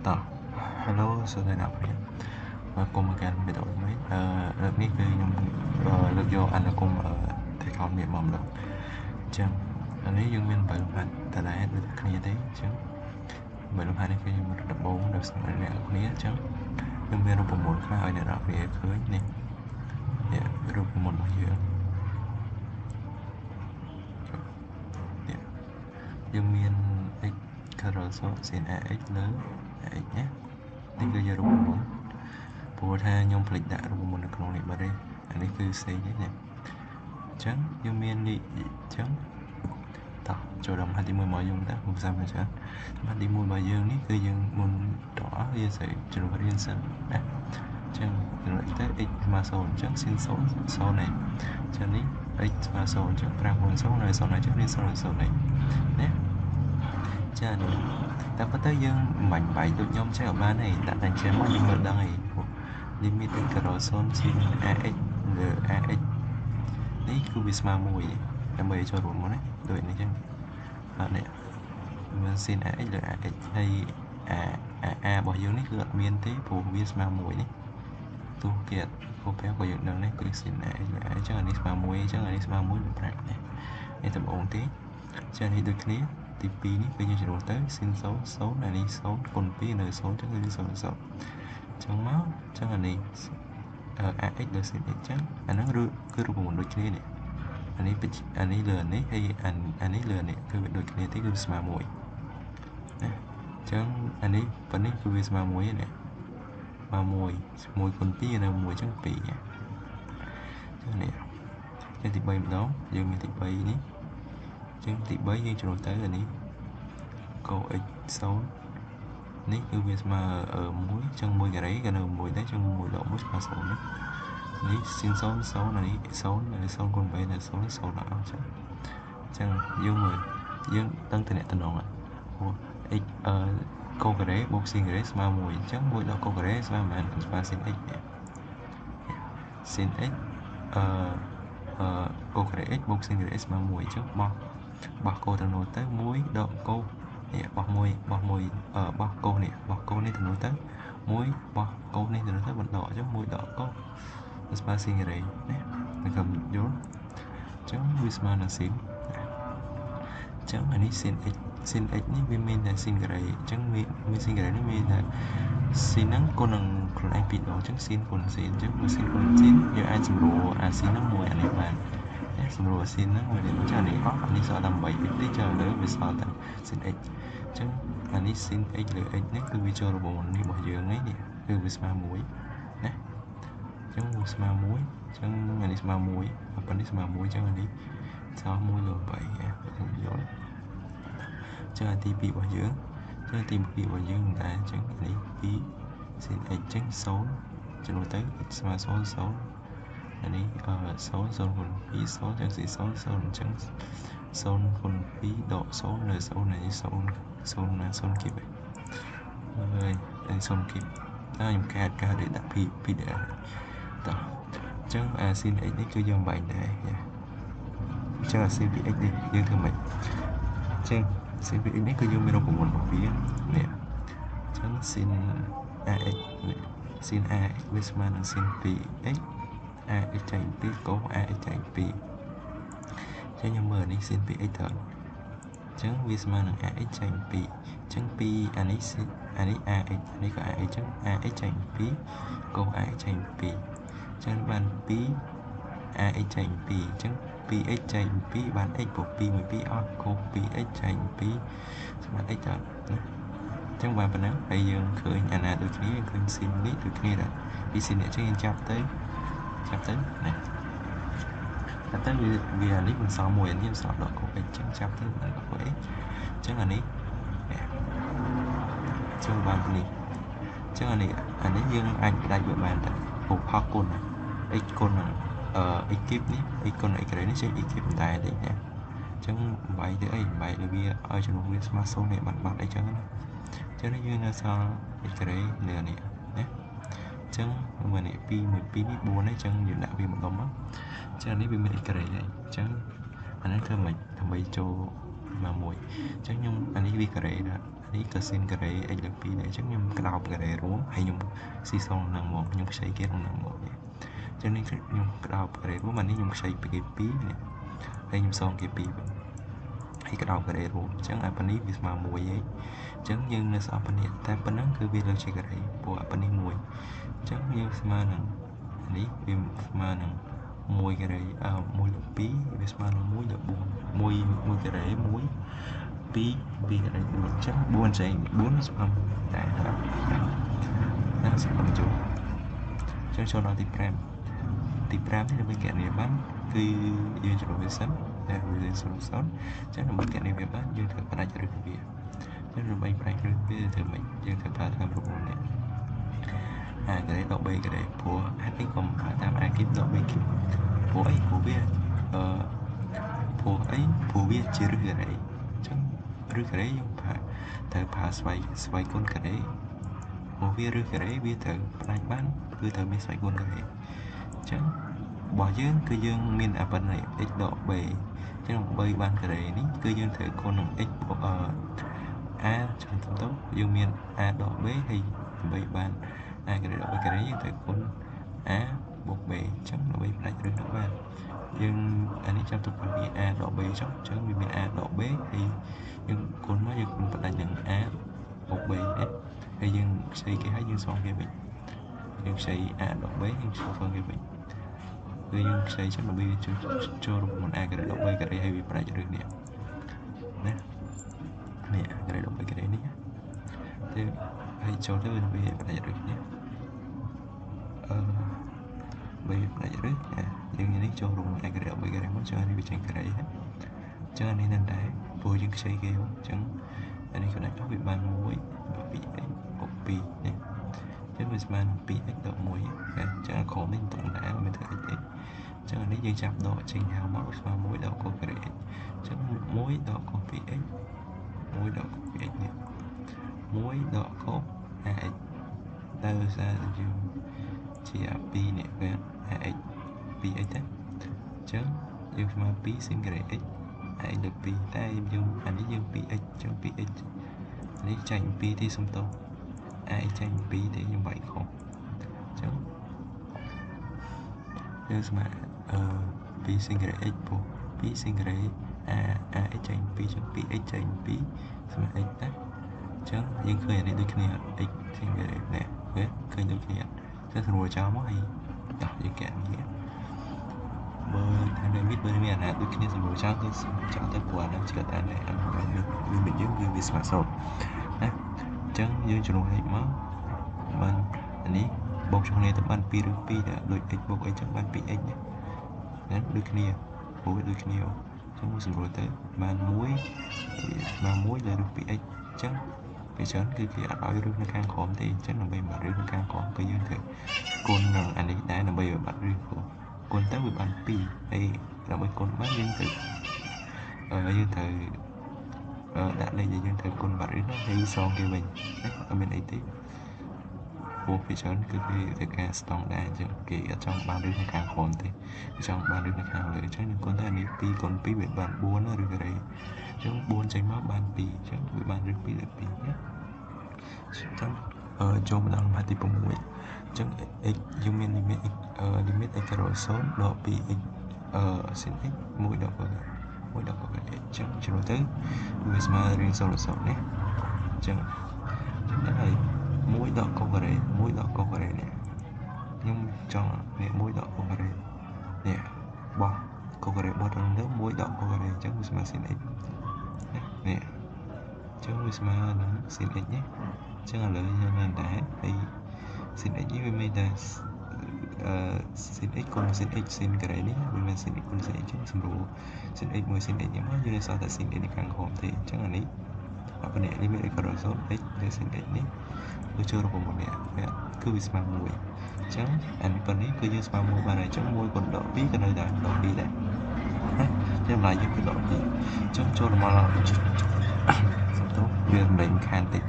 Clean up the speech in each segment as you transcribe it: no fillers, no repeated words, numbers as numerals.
តោះ Hello សួស្តីអ្នកនរ បាទគុំមកកាន់វីដេអូថ្មីលើកនេះគឺខ្ញុំលើកយកអនុគម take out មានមកម្ដងអញ្ចឹងអានេះយើងមាន8លំហាត់តដែរដូចគ្នាទេអញ្ចឹង8លំហាត់នេះគឺខ្ញុំដំបូងដល់សម្រាប់អ្នកនរគ្នាអញ្ចឹងខ្ញុំមានរូបមន្តខ្លះឲ្យអ្នកនរគ្នាឃើញនេះនេះរូបមន្តរបស់យើងនេះយើងមាន x curl sin ax លើ ax ណានេះគឺជារូបមន្តព្រោះថាខ្ញុំភ្លេចដាក់រូបមន្តនៅក្នុងនេះបាត់ទេអានេះគឺផ្សេងទេណាអញ្ចឹងយើងមាននេះអញ្ចឹងតោះចូលដល់មហាទី1មកយើងទៅខ្ញុំសាមច្រើនមហាទី1របស់យើងនេះគឺយើងមុនតោះយើងស្អីជំនួសរៀនសិនណាអញ្ចឹងជំនួសទៅ x ស្មើ0អញ្ចឹង sin 0 0នេះអញ្ចឹងនេះ x ស្មើ0អញ្ចឹង5គុណ0នៅ0អញ្ចឹងនេះ0 0នេះណាចានេះតែប៉ុន្តែយើងមិនបាញ់បែកដូចខ្ញុំចេះអត់បានទេដាក់តែចេះមកយើងមើលដឹងឯង limit x ក្រ0 sin ax លើ ax នេះគឺវាស្មើ1ដើម្បីចូលរួមមកណាដូចនេះចឹងបាទនេះមាន sin ax លើ ax ហើយ a របស់យើងនេះគឺអត់មានទេព្រោះវាស្មើ1នេះទោះគេអត់គោប្រាប់ក៏យើងដឹងដែរគឺ sin ax លើ ax ចឹងអានេះស្មើ1អញ្ចឹងអានេះស្មើ1លើ5នេះនេះដំបូងទេចឹងនេះដូចគ្នាទី2នេះគឺយើងជ្រុលទៅ sin 0 0អានេះ0គុណ2នៅ0ចឹងគឺ0 0ចឹងមកចឹងអានេះ ax លើ sin x ចឹងអាហ្នឹងគឺរូបមន្តដូចគ្នានេះអានេះអានេះលើអានេះហើយអានេះលើអានេះគឺវាដូចគ្នាទេគឺស្មើ1ណាចឹងអានេះប៉ុណ្នេះគឺវាស្មើ1នេះស្មើ1 1គុណ2នៅ1ចឹង2ចឹងនេះចឹងទី3ម្ដងយើងមានទី3នេះចឹងទី3យើងជ្រុលទៅអានេះកូ x 0នេះគឺវាស្មើ1ចឹង1ការ៉េក៏នៅ1ដែរចឹង1ដក1ស្មើ0នេះនេះ sin 0 0អានេះ0អានេះ0គុណ3នៅ0 0ដល់អស់ចឹងចឹងយើងមើលយើងដឹងតំណតំណងព្រោះ x កូការ៉េបូក sin ការ៉េស្មើ1អញ្ចឹង1ដកកូការ៉េស្មើប៉ុន្មានស្មើ sin x នេះ sin x អឺកូការ៉េ x បូក sin ការ៉េស្មើ1អញ្ចឹងបោះកូទៅនោះទៅ1ដកកូនេះបោះ1បោះ1បោះកូនេះបោះកូនេះទៅនោះទៅ1បោះកូនេះទៅនោះទៅបណ្ដកអញ្ចឹង1ដកកូស្មើ sin ការ៉េណានឹងខ្ញុំយល់អញ្ចឹងវាស្មើនឹង sin អញ្ចឹងអានេះ sin x sin x នេះវាមានតែ sin ការ៉េអញ្ចឹងមាន sin ការ៉េនេះមានតែ sin ហ្នឹងគុណនឹងខ្លួនឯងពីរដងអញ្ចឹង sin គុណ sin អញ្ចឹងបើ sin គុណ sin យើងអាចសម្រួលអា sin ហ្នឹងមួយអានេះបានសម្រួល sin ហ្នឹងមួយនេះអញ្ចឹងអានេះអស់អានេះសល់តែ8 x ទេចុះលើវាសល់តែ sin x អញ្ចឹងអានេះ sin x លើ x នេះគឺវាចូលរបស់នេះរបស់យើងឯងនេះគឺវាស្មើ1ណាអញ្ចឹងវាស្មើ1អញ្ចឹងអានេះស្មើ1ប៉ុណ្នេះស្មើ1អញ្ចឹងអានេះសល់1លើ8ខ្ញុំយល់អញ្ចឹងអាទី2របស់យើងអញ្ចឹងទី2របស់យើងមិនដែរអញ្ចឹងអានេះ2 sin x អញ្ចឹង0ចំនួនទៅ x ស្មើ0 0អានេះ0 0គុណ2 0ចឹង0 0អញ្ចឹង0គុណ2ដក0នៅ0នេះ0 0ណា0គីបហើយនេះ0គីបតើខ្ញុំកែកែដូចដាក់ P P ដែរតោះអញ្ចឹងអា sin x នេះគឺយើងបាញ់ដែរអញ្ចឹងអា sin 2x នេះយើងធ្វើម៉េចអញ្ចឹង sin 2x នេះគឺយើងមានរូបមន្តរបស់វានេះអញ្ចឹង sin ax sin ax វាស្មើនឹង sin 2x ax ចែក2កូ ax ចែក2ចឹងខ្ញុំមើលនេះ sin 2x ទៅអញ្ចឹងវាស្មើនឹង ax ចែក2អញ្ចឹង2អានេះអានេះ ax អានេះក៏ ax អញ្ចឹង ax ចែក2កូ ax ចែក2អញ្ចឹងបាន2 ax ចែក2អញ្ចឹង 2x ចែក2បាន x បូក2 1 2អស់កូ 2x ចែក2ស្មើ x ទៅណាអញ្ចឹងបានប៉ុណ្ណឹងហើយយើងឃើញអាណាដូចគ្នាឃើញ sin នេះដូចគ្នាដែរពី sin នេះអញ្ចឹងយើងចាប់ទៅណាចាប់ទៅវាអានេះមិនសល់មួយអានេះមិនសល់ដកកូ x អញ្ចឹងចាប់ទៅដកកូ x អញ្ចឹងអានេះចូលបាននេះអញ្ចឹងអានេះយើងអាចផ្ដាច់វាបានតែពុកផលគុណ x គុណនឹង x គីបនេះ x គុណ x ការ៉េនេះចេញ x គីបដែរទេណាអញ្ចឹងបាយទៅអីបាយទៅវាឲ្យចំនួនវាស្មើ0នេះបាត់អីចឹងណាអញ្ចឹងយើងនៅសល់ x ការ៉េលើនេះណាអញ្ចឹងមើលនេះ2 1 2នេះ4អញ្ចឹងយើងដាក់វាម្ដុំមកអញ្ចឹងនេះវាមាន x ការ៉េហើយអញ្ចឹងអានេះធ្វើម៉េចដើម្បីចូលមកមួយអញ្ចឹងខ្ញុំអានេះវាការ៉េដែរ នេះក៏ sin ការ៉េ x លើ2ដែរអញ្ចឹងខ្ញុំក្តោបការ៉េរួមហើយខ្ញុំស៊ីសងនឹងមកខ្ញុំខ្ចីគេក្នុងនឹងមកនេះអញ្ចឹងនេះខ្ញុំក្តោបការ៉េរួមអានេះខ្ញុំខ្ចីពីគេ2នេះហើយខ្ញុំសងគេ2វិញហើយក្តោបការ៉េរួមអញ្ចឹងអាប៉ុណ្នេះវាស្មើ1ឯងអញ្ចឹងយើងនៅសល់ប៉ុណ្នេះតែប៉ុណ្ណឹងគឺវាលើជាការ៉េព្រោះអាប៉ុណ្នេះ1អញ្ចឹងយើងស្មើនឹងនេះវាស្មើនឹង1ការ៉េ1លើ2វាស្មើនឹង1លើ4 1 1ការ៉េ1 2 2ការ៉េ4អញ្ចឹង4ចែក4ស្មើ1តែណាសម្រាប់ចូលអញ្ចឹងចូលដល់ទី5ទី5នេះដើម្បីគណនាបានគឺយើងជ្រើសវាសិនតែវា0 0អញ្ចឹងដើម្បីគណនាវាបានយើងត្រូវផ្ដាច់ឫសវាអញ្ចឹងដើម្បីផ្ដាច់ឫសវាធ្វើម៉េចយើងត្រូវប្រើតាមរូបមន្តនេះ a ការ៉េដក b ការ៉េព្រោះហេតុអីក៏ប្រើតាម a គីបដក b គីបព្រោះអីព្រោះវាព្រោះអីព្រោះវាជាឫសការ៉េអញ្ចឹងឫសការ៉េយើងប្រើត្រូវប្រើស្វ័យគុណការ៉េព្រោះវាឫសការ៉េវាត្រូវផ្ដាច់បានគឺត្រូវមានស្វ័យគុណការ៉េអញ្ចឹងរបស់យើងគឺយើងមានអាប៉ុណ្ណេះ x ដក b អញ្ចឹងដើម្បីបានការ៉េនេះគឺយើងត្រូវគុណនឹង x a ចាំទៅយើងមាន a ដក b ហើយដើម្បីបាន a ការ៉េដក b ការ៉េយើងត្រូវគុណ a បូក b អញ្ចឹងដើម្បីផ្ដាច់ឫសនោះបានយើងអានេះចាំទុកវា a ដក b ចុះអញ្ចឹងវាមាន a ដក b ហើយយើងគុណមកយើងគុណផ្ដាច់នឹង a បូក b នេះហើយយើងខ្ចីគេហើយយើងសងគេវិញយើងខ្ចី a ដក b យើងសងគេវិញគឺយើងខ្ចីចឹងដើម្បីវាចូលរូបមន្ត a ការ៉េដក b ការ៉េហើយវាផ្ដាច់ឫសនេះណានេះ a ការ៉េដក b ការ៉េនេះទៅហើយចូលទៅវាផ្ដាច់ឫសនេះបីផ្ដាច់ឫសយើងនេះចូលរួម a ការ៉េ b ការ៉េមកចឹងនេះវាចេញការ៉េហ្នឹងចឹងអានេះនឹងដែរព្រោះយើងខ្ចីគេអញ្ចឹងអានេះក៏ដាច់អស់វាបាន1 2x បូក2នេះចឹងវាស្មើនឹង 2x ដក1ណាចឹងអាក្រោមនេះមិនដែរមិនធ្វើ x ទេចឹងអានេះយើងចាប់ដកចេញហៅមកស្មើ1ដកកូការ៉េ x ចឹង1ដកកូ 2x 1ដកកូ 2x នេះ1ដកកូ ax តែសារយើងជា2នេះវា ax 2x ទេអញ្ចឹងយើងស្មើ2 sin ការ៉េ x ax លើ2តែយើងអានេះយើង 2x អញ្ចឹង 2x នេះចែក2ទេសុំទោស ax ចែក2ទេខ្ញុំវាយខុសអញ្ចឹងយើងស្មើ2 sin ការ៉េ x ព្រោះ2 sin ការ៉េ a ax ចែក2អញ្ចឹង 2x ចែក2ស្មើ x ណាអញ្ចឹងយើងឃើញអានេះដូចគ្នា x sin ការ៉េនេះឃើញដូចគ្នាចឹងស្រួលចោលមកហើយតោះយើងកែនេះបើថា limit បើមានអាណាដូចគ្នាស្រួលចោលគឺចោលទៅព្រោះអានឹងជាកត្តានៃ limit យើងគឺវាស្មើ0ណាអញ្ចឹងយើងជំនួសលេខមកបានអានេះបូកចូលគ្នាទៅបាន2ឬ2ដែរដូច x បូក x ចឹងបាន 2x ណាដូចគ្នាព្រោះវាដូចគ្នាអញ្ចឹងស្រួលទៅបាន1បាន1លើ 2x អញ្ចឹងពេលច្រើនគឺគេអត់ឲ្យឫសនៅខាងក្រោមទេអញ្ចឹងដើម្បីបាត់ឫសនៅខាងក្រោមគឺយើងត្រូវគុណនឹងអានេះដែរដើម្បីឲ្យបាត់ឫសព្រោះគុណទៅវាបាន2ហើយដើម្បីគុណបានយើងត្រូវដាក់លេខដែលយើងត្រូវគុណបាត់ឫសនោះហើយសងគេវិញណាអត់មានអីទេព្រោះពេលច្រើនគឺគេត្រូវការស្តង់ដែរអញ្ចឹងគេអត់ចង់បានឫសនៅខាងក្រោមទេគេចង់បានឫសនៅខាងលើអញ្ចឹងយើងគុណទៅអានេះ2គុណ2វាបាន4ឬការ៉េអញ្ចឹង4ចេញមកបាន2អញ្ចឹងវាបានឫស2លើ2ណាអញ្ចឹងចូលមកដល់លំហាត់ទី6អញ្ចឹង x យើងមាន limit x limit x ការ៉ូ0ដក 2x sin x 1ដក1ដក x អញ្ចឹងជ្រុលទៅវាស្មើរៀង0 0នេះអញ្ចឹងដល់ហើយ1ដកកូការ៉េ1ដកកូការ៉េនេះខ្ញុំចង់នេះ1ដកកូការ៉េនេះបោះកូការ៉េបោះទៅលើ1ដកកូការ៉េអញ្ចឹងវាស្មើ sin x នេះអញ្ចឹងវាស្មើនឹង sin x នេះអញ្ចឹងឥឡូវយើងនៅដែរហើយ sin x នេះវាមានតែ sin x គុណ sin x sin ការ៉េនេះវាមាន sin x គុណ sin x អញ្ចឹងសម្រួល sin x មួយ sin x នេះមកយើងនៅសល់តែ sin x នៅខាងក្រោមទេអញ្ចឹងអានេះអបនេះ limit x ដល់0 x លើ sin x នេះគឺចូលរូបមន្តនេះគឺវាស្មើ1អញ្ចឹងអានេះប៉ុណ្នេះគឺយើងស្មើ1បានហើយអញ្ចឹង1គុណដក2ក៏នៅតែដក2ដែរណាចឹងតម្លៃយើងគឺដក2អញ្ចឹងចូលមកសំទោសវាសម្លេងខានតិច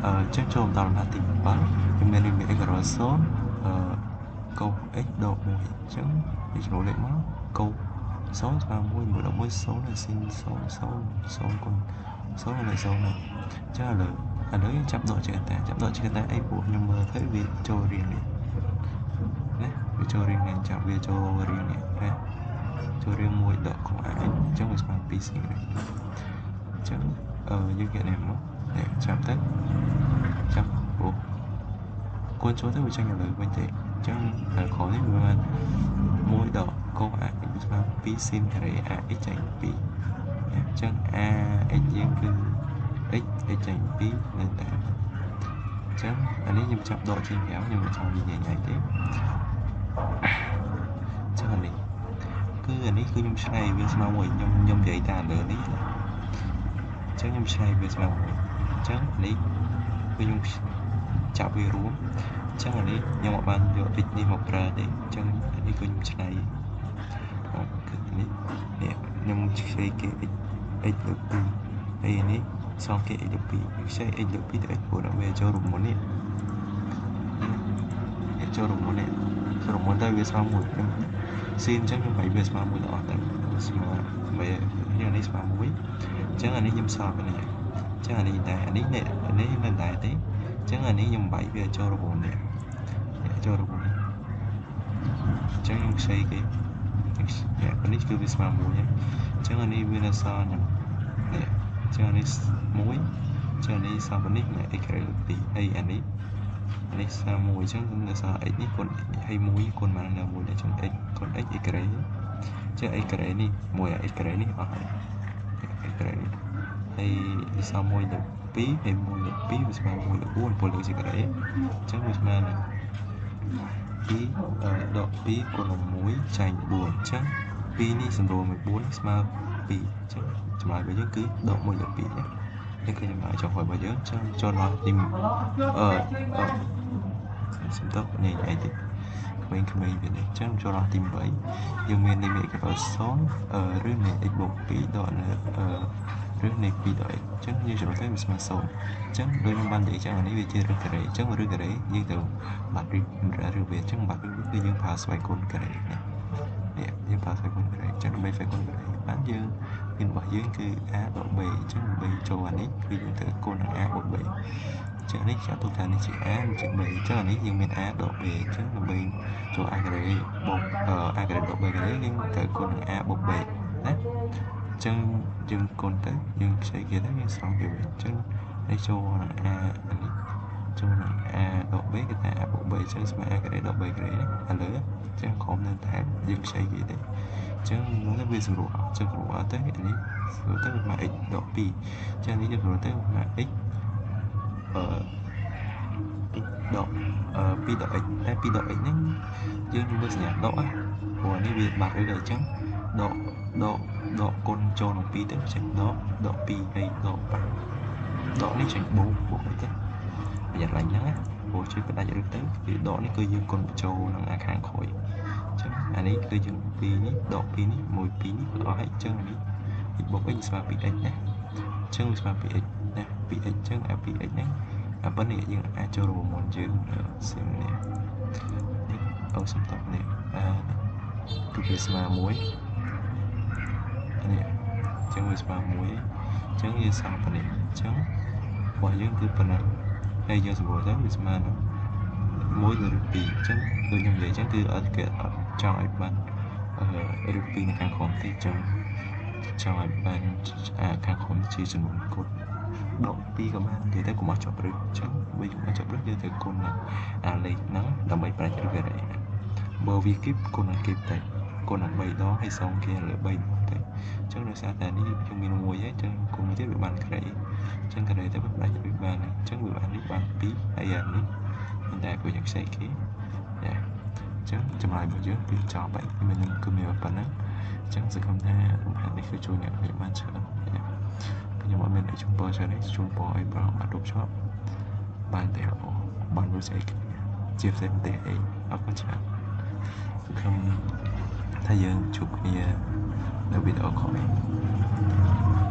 អញ្ចឹងចូលដល់លំហាត់ទី7យើងមាន limit x ដល់0កូស x ដក1អញ្ចឹងយើងជ្រុលលេខមកកូស0ស្មើ1 1ដក1 0ហើយ sin 0 0 0គុណ 0នៅ0ហ្នឹងអញ្ចឹងឥឡូវយើងចាប់ដកជាកតាចាប់ដកជាកតាអីព្រោះខ្ញុំមើលទៅវាចូលរៀងនេះណាវាចូលរៀងនេះចាប់វាចូលរៀងនេះណាចូលរៀង1ដកក ax អញ្ចឹងវាស្មើ2 sin អញ្ចឹងយើងគេនេះមកនេះចាប់ទៅចាប់ព្រោះគួរចូលទៅវាចេញឥឡូវវិញទេអញ្ចឹងដល់ក្រោយនេះវាបាន1ដកក ax វាស្មើ2 sin ការ៉េ ax ចែក2អញ្ចឹង ax យើងគឺ x x ចែក2នៅតែអញ្ចឹងអានេះខ្ញុំចាប់ដកចេញក្រៅខ្ញុំមិនចង់និយាយញ៉ៃទេអញ្ចឹងអានេះគឺអានេះគឺខ្ញុំឆ្នៃវាស្មើមួយខ្ញុំនិយាយតែលើនេះណាអញ្ចឹងខ្ញុំឆ្នៃវាស្មើមួយអញ្ចឹងនេះគឺខ្ញុំចាប់វារួមអញ្ចឹងអានេះខ្ញុំអត់បានយក x នេះមកប្រើទេអញ្ចឹងអានេះគឺខ្ញុំឆ្នៃគឺនេះនេះខ្ញុំខ្ចីគេ x x លើ2ហើយនេះសងគេ x លើ2ខ្ចី x លើ2ទៅ x ព្រោះដើម្បីចូលរូបមន្តនេះនេះចូលរូបមន្តនេះចូលរូបមន្តទៅវាស្មើមួយខ្ញុំស៊ីអញ្ចឹងខ្ញុំបាយវាស្មើមួយទាំងអស់ទៅស្មើបីនេះស្មើមួយអញ្ចឹងអានេះខ្ញុំសល់នេះអញ្ចឹងអានេះដែរអានេះនេះនេះមិនដែរទេអញ្ចឹងអានេះខ្ញុំបាយវាចូលរូបមន្តនេះចូលរូបមន្តនេះអញ្ចឹងខ្ញុំខ្ចីគេនេះគឺវាស្មើមួយអញ្ចឹងអានេះវានៅសល់ខ្ញុំនេះអញ្ចឹងអានេះ1ចឹងនេះសល់នេះ x ការ៉េលើ2ហើយអានេះនេះសល់1អញ្ចឹងនៅសល់ x នេះគុណ x នេះហើយ1គុណមកនៅ1ដែរចឹង x គុណ x x ការ៉េចឹង x ការ៉េនេះ1 x ការ៉េនេះអស់ហើយ x ការ៉េនេះហើយវាសល់1លើ2ហើយ1លើ2វាស្មើ1លើ4ពលលើជាការ៉េអញ្ចឹងវាស្មើនឹង2ដក2គុណនឹង1ចែក4អញ្ចឹង2នេះសម្រួលមួយ4ស្មើ2អញ្ចឹងចម្លើយរបស់យើងគឺដក1លើ2ណានេះគឺចម្លើយចុងក្រោយរបស់យើងចឹងចូលដល់ទីអឺសំដៅនេះអីតិចក្មេងៗវានេះចឹងចូលដល់ទី8យើងមានលេខ x 0ឬនៃ x បូក2ដកនៅឬនៃ2ដក x ចឹងយើងច្រឡំទៅវាស្មើ0ចឹងដូចខ្ញុំបាននិយាយចឹងអានេះវាជាឫសការ៉េចឹងឫសការ៉េយើងទៅបាត់ឫសវាចឹងបាត់ឫសគឺយើងប្រើស្វ័យគុណការ៉េនេះនេះយើងប្រើស្វ័យគុណការ៉េចឹងដើម្បីស្វ័យគុណការ៉េបានយើងមានរបស់យើងគឺ a ដក b អញ្ចឹងដើម្បីចូលអានេះគឺយើងត្រូវគុណនឹង a បូក b អញ្ចឹងនេះចាត់ទុកថានេះជា a នេះជា b អញ្ចឹងអានេះយើងមាន a ដក b អញ្ចឹងដើម្បីចូល a ការ៉េបូក a ការ៉េដក b ការ៉េយើងត្រូវគុណនឹង a បូក b ណាអញ្ចឹងយើងគុណទៅយើងខ្ចីគេទៅយើងស្រង់គេវិញអញ្ចឹងនេះចូលនឹង a អានេះចូលនឹង a ដក b គឺថា a បូក b អញ្ចឹងស្មើ a ការ៉េដក b ការ៉េនេះឥឡូវអញ្ចឹងក្រុមនៅតែយើងខ្ចីគេទេអញ្ចឹងនោះវាសម្រួលអត់ចឹងសម្រួលអត់ទៅអានេះសម្រួលទៅវាមក x ដក2អញ្ចឹងនេះយើងសម្រួលទៅមក x x ដក2ដក x តែ2ដក x ហ្នឹងយើងមើលសញ្ញាដកព្រោះនេះវាបាត់ឬអញ្ចឹងដកដកដកគុណចូលនឹង2ទៅចេញដកដក2ហើយដកបាត់ដកនេះចេញបូកបូកអីទៅប្រយ័ត្នឡើងហ្នឹងណាព្រោះជួយផ្ដាច់ឬទៅគឺដកនេះគឺយើងគុណបញ្ចូលនឹងអាខាងក្រោយអញ្ចឹងអានេះគឺយើង2នេះដក2នេះ1 2នេះវាអស់ហើយអញ្ចឹងអានេះ x បូក x ស្មើ 2x ណាអញ្ចឹងវាស្មើ 2x ណា 2x អញ្ចឹងអា 2x ហ្នឹងអាប៉ុណ្នេះយើងអាចចូលរូបមន្តយើងសៀមនេះនេះអូសំតនេះអាគឺវាស្មើ1នេះអញ្ចឹងវាស្មើ1អញ្ចឹងយើងសល់ប៉ុណ្នេះអញ្ចឹងរបស់យើងគឺប៉ុណ្ណឹងហើយយើងសម្រួលទៅវាស្មើនឹង1លើ2អញ្ចឹងដូចខ្ញុំនិយាយអញ្ចឹងគឺអត់គេអត់ចង់ឲ្យបានឬ2នៅខាងក្រោមទេអញ្ចឹងចង់ឲ្យបានខាងក្រោមជាចំនួនគត់ដក2ក៏បាននិយាយទៅកុំឲ្យជាប់រឹសអញ្ចឹងបើកុំឲ្យជាប់រឹសយើងត្រូវគុណនឹងអាលេខហ្នឹងដើម្បីប្រាច់ឫសការ៉េណាបើវាគីបគុណនឹងគីបទៅគុណនឹង3ដងហើយសងគេលើ3ដងទៅអញ្ចឹងដោយសារតែនេះយើងមាន1ហើយអញ្ចឹងគុណមួយទៀតវាបានការ៉េអញ្ចឹងការ៉េទៅវាផ្ដាច់វាបានអញ្ចឹងវាបាននេះបាន2ហើយអានេះមិនតែពួកយើងខ្ចីគេណាអញ្ចឹងចម្លើយរបស់យើងគឺចប់ហើយគឺមានគឺមានប៉ុណ្ណឹងអញ្ចឹងសង្ឃឹមថាលំហាត់នេះគឺជួយអ្នករៀនបានច្រើនខ្ញុំអត់មានអីជូនពរច្រើនទេជូនពរឲ្យប្រងបាត់រូបជាប់បានតែល្អបានរួចស្អីគ្នាជាផ្សេងទេអីអរគុណច្រើនសង្ឃឹមថាយើងជួបគ្នានៅវីដេអូក្រោយ។